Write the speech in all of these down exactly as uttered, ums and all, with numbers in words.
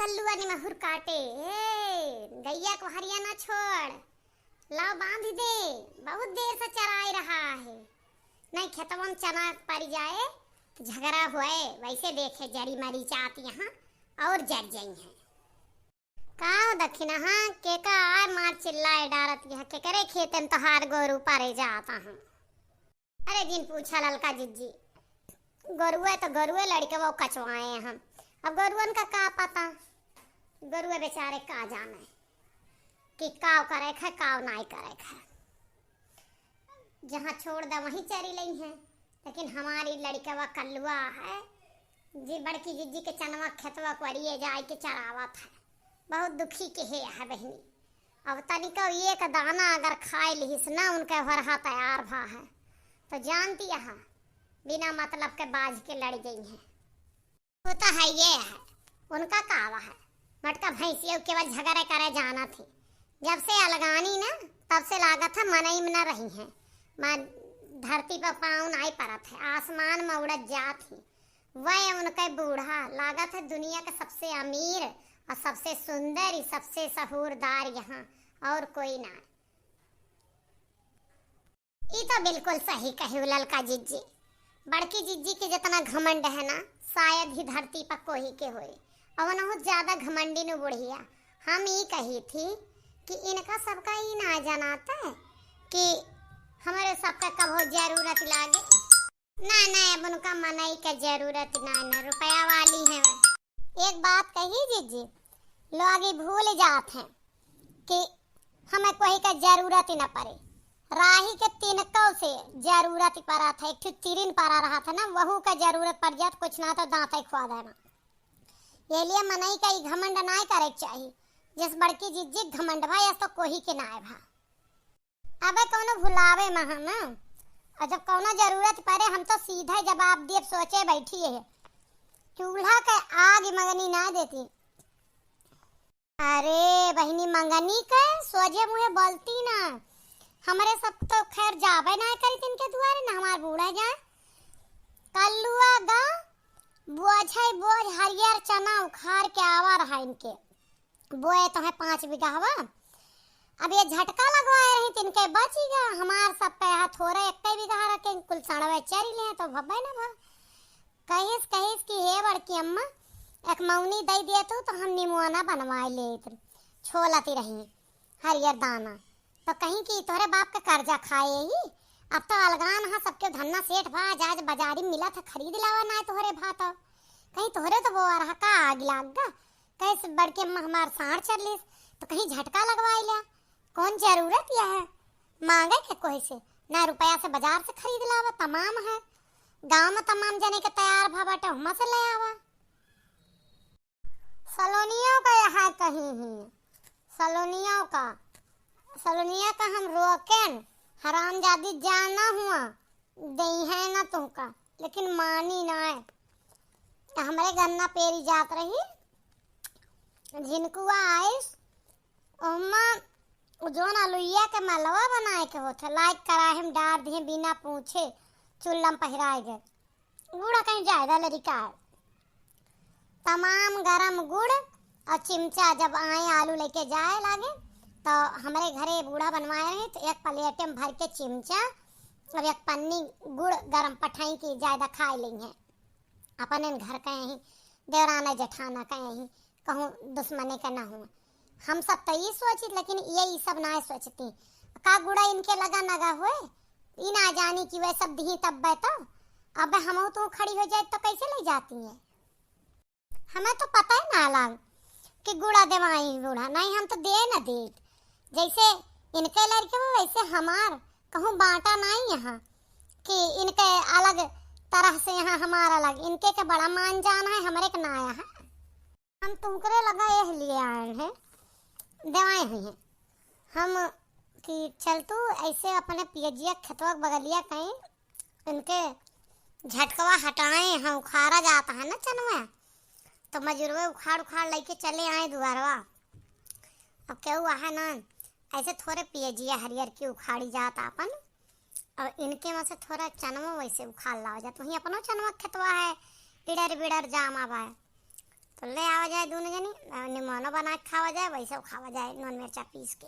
कल्लुआ निमहुर काटे, ए, गइया को हरिया ना छोड़, लाओ बांध दे, बहुत देर से चराए रहा है। नहीं खेतवा में चना पड़ जाए, झगड़ा हुए, वैसे देखे जरी मरी जात यहाँ और जर जाई है। का हो दखिनहा, के का आय मार चिल्लाए डारत यहाँ, केकरे खेतन तोहार गोरू पारे जाता हूँ। अरे जिन पूछा ललका जिज्जी, गोरुए तो गोरुए लड़िकवा कचवाए हम। अब गोरुअन का का पता, गोरुए बेचारे का जाने कि काव करे खे, काव नाई करे खे। जहाँ छोड़ दे वहीं चरी लई हैं, लेकिन हमारी लड़िकवा कल्लुआ है, जी बड़की जिज्जी के चनवा खेतवा कोरिए जाए के चरावत है। बहुत दुखी के हे है बहिनी। अब तनिको एक दाना अगर खाए लिहिस ना, उनके होरहा तैयार भा है, तो जानती है, बिना मतलब के बाझ के लड़ गई है। वो तो है ये है, उनका कावा है, मटका भैंसिया केवल झगड़े करे जाना थी। जब से अलगानी ना, तब से लागत है मनई में ना रही है। माँ धरती पर पाँव नाई परत है, आसमान में उड़त जात ही। वह उनके बूढ़ा लागत है दुनिया के सबसे अमीर और सबसे सुंदर, सबसे सहूरदार यहाँ और कोई ना। ई तो बिल्कुल सही कही ललका जिज्जी। बड़की जिज्जी के जितना घमंड है ना, शायद ही धरती पर कोई के होए, और उनहु ज्यादा घमंडी नु बुढ़िया। हम ई कही थी कि इनका सबका ई ना जनाता है कि हमारे सबका कबो जरूरत लागे। ना, ना, अब उनका मनई के जरूरत ना, ना रुपया वाली है। एक बात कही जिज्जी, लोग ई भूल जात हैं कि हमें कोई के जरूरत ही ना पड़े। राही के तिनको से जरूरत ही पड़ा था, एक ठो तिरिन पड़ा रहा था ना, वहू का जरूरत पड़ जात, कुछ ना तो दांत ही खुआ देना। ये लिए मनई का ई घमंड ना करे के चाही, जिस बड़की जिज्जी घमंड भा, यस तो कोई के ना भा। अबे कौनो भुलावे में हम, और जब कौनो जरूरत पड़े, हम तो सीधे जवाब दिए सोचे बैठी है, चूल्हा के आग मंगनी ना देती। अरे बहिनी, मंगनी के सोझे मुँहे बोलती ना, हमरे सब तो खैर जाबे ना करी तिनके दुआरे, ना हमार बूढ़ा जाए। कल्लुआ गा बोझे बोझ हरियर चना उखाड़ के आवा रहा इनके। बोए तो है पाँच बीघा हवा। अब ये झटका लगवाए रही, तिनके बची गा, हमार सब पे हाथ हो रहे, एक बीघा रखे, कुल सड़वे चरी ले, तो भब्बे ना भा। कहिस, कहिस कि हे बड़की अम्मा, एक मौनी दई दिए तू, तो हम निमुआना बनवाए लेत, छोलती रही हरियर दाना। तो कहीं कि तोहरे बाप के कर्जा खाए ही, अब तो अलगान हा, सबके धन्ना सेठ भा, जाज बाजारी मिलत है, खरीद लावा ना तोहरे भा तो। कहीं तोहरे तो बोआ रहा का आग लाग गा? कहिस बड़की अम्मा हमार साँड़ चर लिस, तो कहीं झटका लगवाई ल्या। कौन जरूरत यह है माँगे के कोई से? ना रुपया से बाजार से खरीद लावा, तमाम है। गाँव में तमाम जने के तैयार भा बाटे, हुमा से ले आवा। सलोनियों का यहाँ कहीं ही, सलोनियों का, सलोनिया का हम रोकेन, हरामजादी जाना हुआ, देई है ना तुमका, लेकिन मानी ना है। हमरे गन्ना पेरी जात रही, झिनकुआ आइस, ओमा उ जौन अलुइया के मलवा बनाए के होत है, लाइक कराहे में डार दिए, बिना पूछे चुल्लम पहिराए गए। बूढ़ा कहीं जायदा लड़िका है। तमाम गरम गुड़ और चिमचा जब आए आलू लेके जाए लागे, तो हमरे घरे बूढ़ा बनवाए रहे, तो एक प्लेट में भर के चिमचा और एक पन्नी गुड़ गरम पठाई की जायदा खाए ली हैं। अपन इन घर के यहीं देवराना जेठाना के यहीं कहूँ दुश्मने के ना हुए। हम सब तो ई सोचित, लेकिन ये ई सब ना सोचती। का गुड़ा इनके लगा नगा होए, ई ना जानी कि वह सब दिही तब तो। अब हम तू खड़ी हो जाए तो कैसे ले जाती है? हमें तो पता ही ना लाग कि गुड़ा देवाई बूढ़ा, नहीं हम तो दे न देत। जैसे इनके लड़के में वैसे हमार कहूँ बांटा नहीं यहाँ कि इनके अलग तरह से यहाँ हमार अलग, इनके के बड़ा मान जान है, हमरे के ना है। हम तुमकरे लगा यह लिए आए हैं, देवाए हुई हैं हम कि चल तू ऐसे अपने पियजिया खेतवा के बगलिया कहीं इनके झटकवा हटाए हैं, उखाड़ा जाता है ना चनवा, तो मजुरवे उखाड़ उखाड़ लेके चले आए दुआरवा। अब केहू आहे ना, ऐसे थोड़े पियजिया हरियर की उखाड़ी जात आपन, और इनके में से थोड़ा चनवा वैसे उखाड़ लावा जात। वहीं अपनो चनवा खेतवा है, इड़र बिड़र जामा बा, तो ले आवा जाए दूनो जनी, आ, निमोनो बना के खावा जाए, वैसे खावा जाए नून मिर्चा पीस के।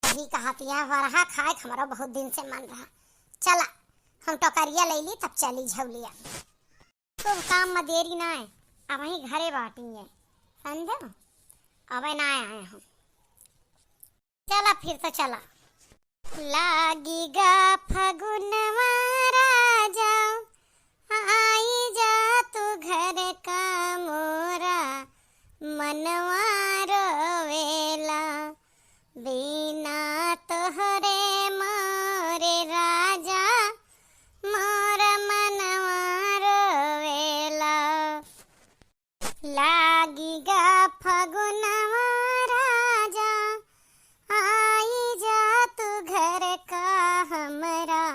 यही कहत है, वरहा खाए के हमरो बहुत दिन से मन रहा। चला, हम टोकरिया ले ली, तब चली झौलिया। शुभ काम में देरी ना है, अबहीं घरे बाटी है, समझो, अबे ना आए हम। चला फिर तो चला। लागी गा फगुनवा राजा, आई जा तू घर का मोरा, मनवा रोवेला, बिना तोहरे मोरे राजा, मोर मनवा रोवेला। लागी गा फगुनवा राजा, आई जा तू घर का हमरा,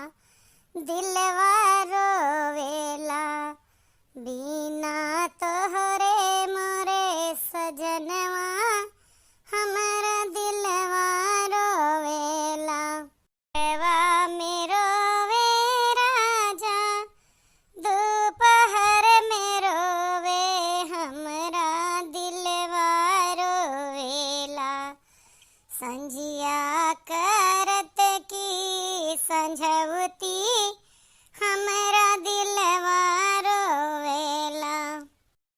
दिलवा रोवेला, बिना तोहरे मोरे सजनवा, हमरा दिलवा रोवेला। एवा में रोवे राजा, दोपहर में रोवे, हमरा दिलवा रोवेला। संझिया करत की संझवती, हमरा दिलवा रोवेला।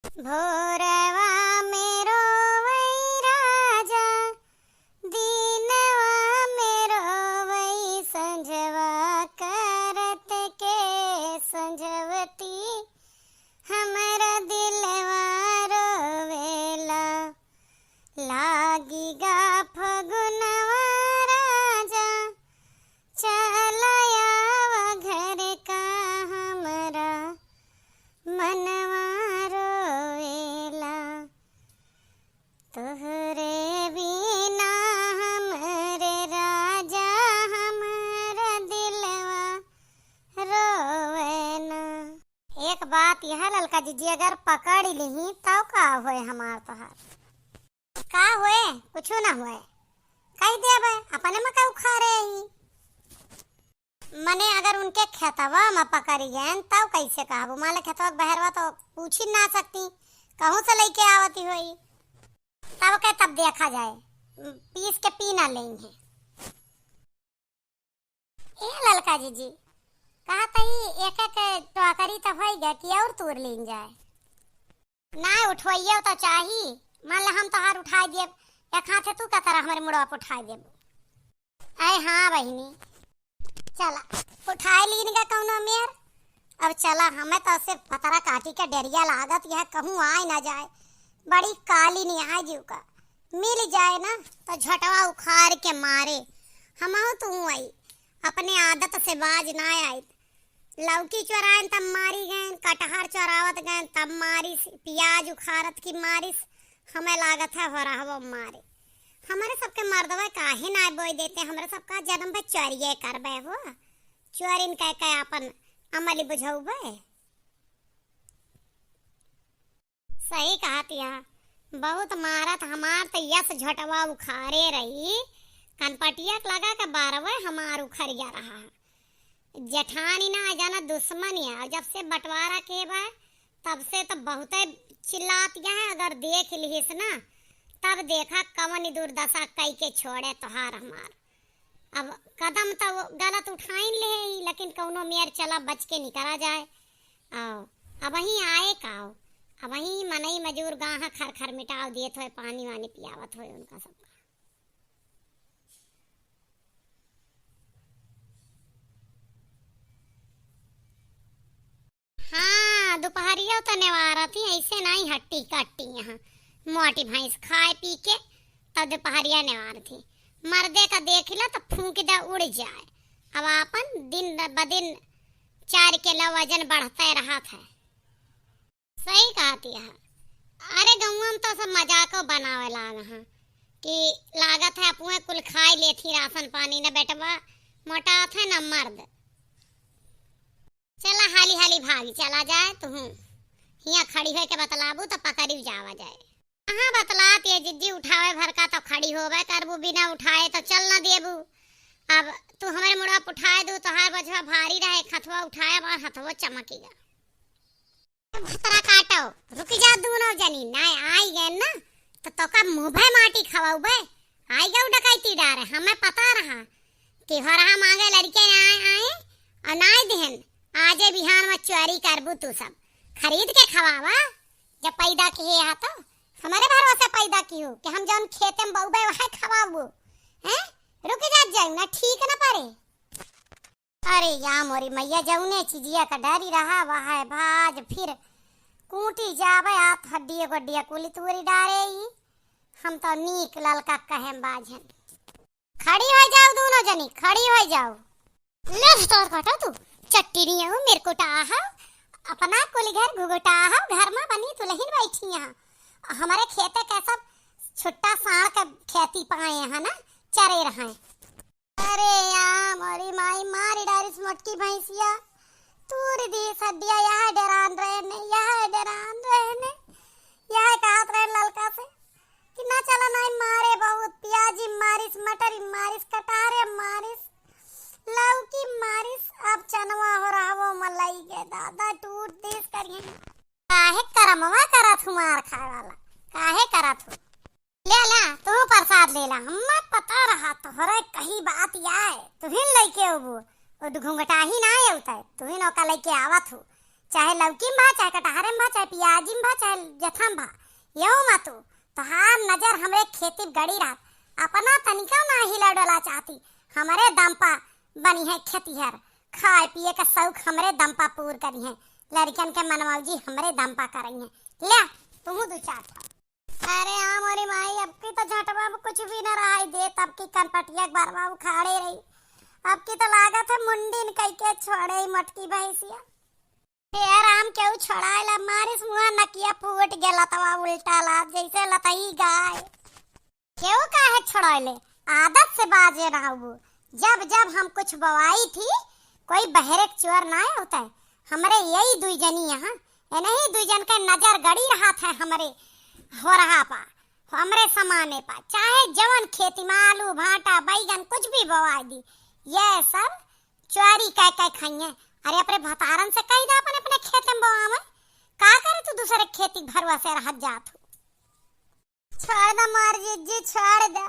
भोरवा में रोवई राजा, दिनवा में रोवई, संझवा करत के संझवती, हमरा दिलवा रोवेला। लागी गा फगुनवा राजा, चल आवा घर का हमरा, मनवा रोवेला। तोहरे बिना हमरे राजा, हमरा दिलवा रोवेना। एक बात यह ललका जिज्जी, अगर पकड़ लिही तब का होए हमार तोहार? का होए? कुछु ना होए। कहि देबे, अपने में का उखारे ही। मने अगर उनके खेतवा में पकड़ी गएन, तब कैसे कहबू? मान ले खेतवा के बहरवा तो पूछी ना सकती, कहूँ से लइके आवती होई। तब के तब देखा जाए, पीस के पी ना लेंगे। ए ललका जिज्जी, कहत ही एक एक टोकरी तो होई गए कि और तूर लीन जाए। ना उठवइयो तो चाही, मान ले हम तोहार उठाई देब, एक हाथे तू का तरह हमरे मुड़वा पर उठाई देब। अरे हाँ बहिनी, चला उठाई लीन का कौनो मेर। अब चला, हमें तो से पतरा काटी के डरिया लागत, यह कहूँ आए ना जाए, बड़ी काली नहीं आए जीव का। मिल जाए ना तो झटवा उखाड़ के मारे। हमहू तू आई, अपने आदत से बाज ना आइत। लौकी चोराइन तब मारी गएन, कटहर चोरावत गएन तब मारिस, प्याज उखाड़त की मारिस। हमें लागत है हो रहबो मारे। हमरे सबके मर्दवा काहे ना बोई देते, हमरे सबका जन्म भर चोरिये करबे हो, चोरिन कह के अपन अमली बुझौबे। सही कहत या, बहुत मारत, हमार त यस झटवा उखारे रही, कनपटिया के लगा के बारवे हमार उखरिया रहा। जेठानी ना जाना दुश्मन या, जब से बंटवारा के बा, तब से तो बहुते चिल्लात या है, अगर देख लिहिस ना, तब देखा कवन दुर्दशा कई के छोड़े तोहार हमार। अब कदम तो गलत उठाइन ले ही, लेकिन कौनो मेर चला बच के निकला जाए। आओ, अब वहीं आए का हो, अब वहीं मनई मजूर गाँह खर खर मिटाव दिए थे, पानी वानी पियावत होए उनका सबका। हाँ, दुपहरिया तो नेवारत ही, ऐसे नहीं हट्टी कट्टी यहाँ। मोटी भैंस खाए पी के तब दुपहरिया नेवारत ही। मर्दे का देख ला तो फूंक दे उड़ जाए। अब आपन दिन ब दिन चार किलो वजन बढ़ते रहत है। सही कहती है। अरे गौवा में तो सब मजाको बनावे लाग हैं कि लागत है अपुए कुल खाई लेथी राशन पानी, न बेटवा मोटात है न मर्द। चला हाली हाली भागी चला जाए तू। हियाँ खड़ी होके बतलाबू तो पकड़ी जावा जाए। कहाँ बतलात ये जिज्जी, उठावे भर का तो खड़ी होवे करबू, बिना उठाए तो चल न देबू। अब तू हमरे मुड़वा पे उठाए दू, तोहार बजवा भारी रहे, हथवा उठाए, हमार हथवा चमकीगा। भतरा काटो, रुकि जाओ दूनो जनी, नाहीं आइ गए ना, तो तोका मुँह भै माटी खवाउबे। आइ गउ डकैती डारे, हमें पता रहा कि होरहा माँगे लड़िके आए, आए, अउर नाहीं दिहन, आजे बिहान मा चोरी करबू तू सब, खरीद के खवावा। जब पैदा किहे हा तो हमरे भरोसे पैदा किहो कि हम जउन खेते मा बउबे वहै खवाबो, हैं? रुकि जात जाउ ना, ठीक न परे। अरे या मोरी मइया, जउने चिजिया का डरी रहा, वहै भाज फिर कूटी जाबे, आत हड्डिया गोड्डिया कुलि तूरी डारे ई। हम तो नीक ललका कहेम बाझन। खड़ी होइ जाउ दूनो जनी, खड़ी होइ जाउ। ले भतार काटा तू, चट्टिनिया हो, मिरकुटा हो, अपना कुलि घर घुघुटा हो, घर मा बनी दुलहिन बैठी हा। हमरे खेते कै सब छुट्टा साँड़ कै खेती पाए हा ना, चरे रहैं। अरे या मोरी माई, मारी डारिस मोटकी भैंसिया, तूर दीस हड्डिया, यहै डेरान रहेन, यहै डेरान रहेन, यहै कहत रहेन ललका से कि ना चला नाहीं मारे, बहुत पियाजी मारिस, मटरी मारिस, कटहरे मारिस, लौकी मारिस, अब चनवा होरहवो मा लइगे, दादा टूट दीस करिहैं। काहे करमवा करत हू मार खाए वाला, काहे करत हू? ले ला, तू प्रसाद ले ला। हम्मे पता रहा तोहरे कही बात आए, तुहिन लइके अउबू। उ घुंघटाही नाहीं अउतै, तुहिन ओका लइके आवत हू। चाहे लौकी मा भा, चाहे कटहरे मा भा, चाहे पियाजी मा भा, चाहे जथा मा भा, यहू मा तू, तोहार नजर हमरे खेती मा गड़ी रहत। अपना तनिका ना हिला डोला चाहती, हमरे दम पा बनिहैं खेतिहर, खाए पिए का सौख हमरे दम पा पूर करिहैं, लड़िकन के मनमौजी हमरे दम पा करिहैं। ले, तुहू दू चार ठा। अरे हाँ मोरी माई, अब की तो झटवा मा कुछ भी न रहाई देत, अब की कनपटिया के बरवा उखाड़े रही, अब की तो लागत है मुंडिन कइके छोड़े मोटकी भैंसिया। हे राम, केहू छोड़ाए ला, मारिस मुँह नकिया फूट गया, लतवा उल्टा लात जैसे लतई गाय। केहू काहे छोड़ाए ले, आदत से बाजे ना हबू। जब जब हम कुछ बोआई थी, कोई बहरे के चोर ना होता है। हमरे यही दुई जनी यहाँ, इन्हीं दुई जन के नजर गड़ी रहत है हमरे होरहा पा, हमरे समाने पा, चाहे जवन खेती मा आलू, भाटा, बैगन कुछ भी बोआई दी, ये सब चोरी कै कै खइहैं। अरे अपने भतारन से कहि दा अपने, अपने खेते मा बोआवे, का करे तू दूसरे खेती के भरोसे रहत जात हू। छोड़ दा मोर जिज्जी, छोड़ दा।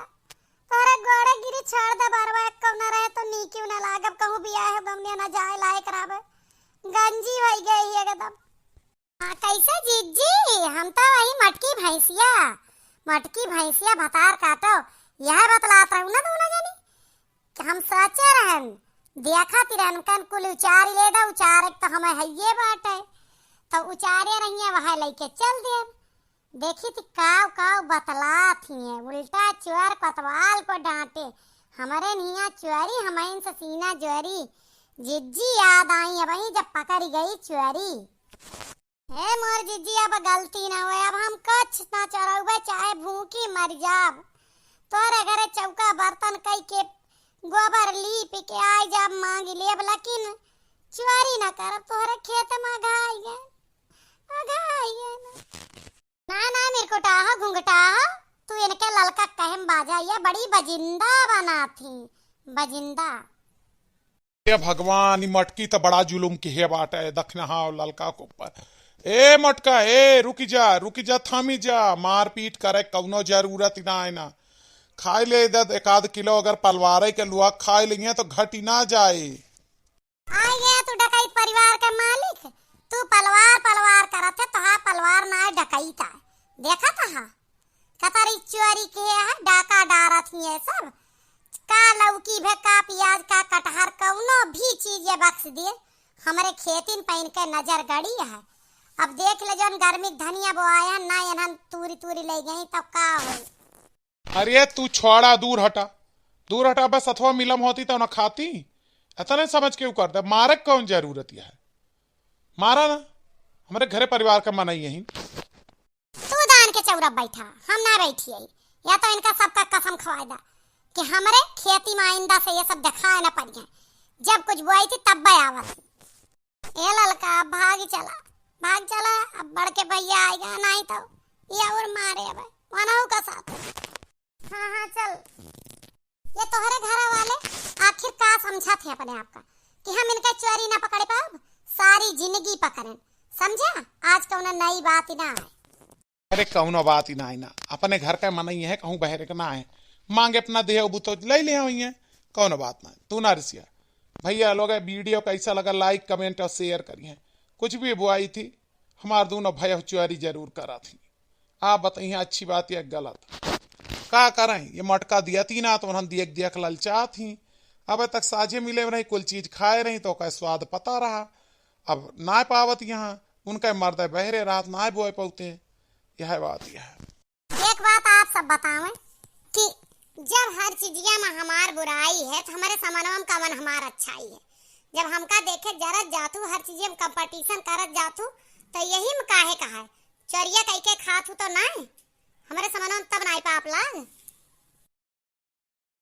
तोहरे गोड़े गिरी, छोड़ दा, बरवा कउनो रहे तो नीक ना लागब, कहूँ बियाह गवनिया ना जाए लायक रहबे। गंजी होइ गई एकदम। हाँ, कैसे जिज्जी? हम तो वही मटकी भैंसिया, मटकी भैंसिया भतार काटो, यह बतलात रहू ना दूनो जनी। कि हम सोचे रहन, देखत ही रहन, कन कुल उचारी ले दा, उचारे के तो हमें हइये बाटे, तो उचारे रहिए, वह लइके चल देब। देखी थी काव काव बतलात हिए, उल्टा चोर कोतवाल को डांटे, हमरे निया चोरी हमइन से सीना जोरी, जिज्जी याद आई अबहीं जब पकड़ी गई चोरी। हे मोर जिज्जी, अब गलती ना होए, अब हम कुछ ना चोरउबे, चाहे भूखी मरि जाब, तोहरे घरे चौका बर्तन कइके गोबर लीप के आइ जाब, माँगि लेब, लेकिन चोरी ना करब, तोहरे खेत मा अघाइ गए, अघाइ गए ना। ना, ना, मिरकुटा हो, घुंघटा हो, तू इनके ललका कहे मा बाझा, ये बड़ी बजिंदा बनात ही, बजिंदा। हे भगवान, ई मटकी त बड़ा जुलुम किहे बाटे, दखिनहा और ललका के ऊपर। ए मटका, ए, रुकि जा, रुकि जा, थामि जा, मारपीट करे कउनो जरूरत ही ना है ना। खाइ ले दे एक आध किलो, अगर पलवारे के लुआ खाइ लेइहैं तो घटि ना जाए। आइ गया तू डकैत परिवार के मालिक, तू पलवार पलवार करत है, तोहार पलवार ना है, डकैत है। देखत हा, कतरी चोरी किहे है, डाका डारत ही है सब। का लौकी भे, का पियाज, का कटहर, कउनो भी चीज ये बख्श दिए, हमरे खेतिन पे इनके नजर गड़ी है। अब देख ले, जौन गर्मी के धनिया बोआए हैं ना, इन्हन तूरी तूरी ले गई, तब का होई? अरे तू छोड़ा, दूर हटा, दूर हटा, बस अथवा मिलम होती तो ना खाती। इतने समझ के उ कर दे, मारे के कौन जरूरत है? मारा ना, हमरे घरे परिवार का मनई यही। तू दान के चौरा बैठा, हम ना बैठी आई। या तो इनका सबका कसम खवाए दा कि हमरे खेती मा आइंदा से ये सब देखाए ना पड़िहैं। जब कुछ बोई थी तब बे आवत थी। ए ललका, अब भाग चला, भाग चला, अब बड़के भैया आइगा, नाहीं तो ये और मारे अब वनहु का साथ। हाँ, हाँ, चल। ये तोहरे घरा वाले आखिर का समझत हैं अपने आप का कि हम इनके चोरी ना पकड़े पाब, सारी जिंदगी पकड़ेन। समझा? आज कौनो नई बात ही ना है। अरे कौनो बात ही ना है ना, अपने घर का मनई है, कहूँ बहरे का ना है। मांगे अपना देह उबू तो ले ले आई है, कौनो बात ना है, तू ना रिसिया। भैया लोग, वीडियो कैसा लगा, like, comment और share करिए। कुछ भी बुआई थी, हमार दोनों भाई चोरी जरूर करा थी। आप बताइए, अच्छी बात या गलत? का करें, ये मटका दिया थी ना, तो उन्हन दियक दियक ललचात ही। अब तक साझे मिले रही, कुल चीज खाए रही, तो ओकर स्वाद पता रहा। अब ना पावत यहाँ, उनका मर्द बहरे रात ना बोए पौते। यह बात यह है। एक बात आप सब बतावें कि जब हर चीजिया में हमार बुराई है, तो हमारे समनवा में कवन हमार अच्छाई है? जब हमका देखे जरत जातू, हर चीजिया में competition करत जातू, तो यही में काहे कहा है, चोरिया कई के खात हूँ तो ना, हमारे समनवा में तब ना पाप लाग।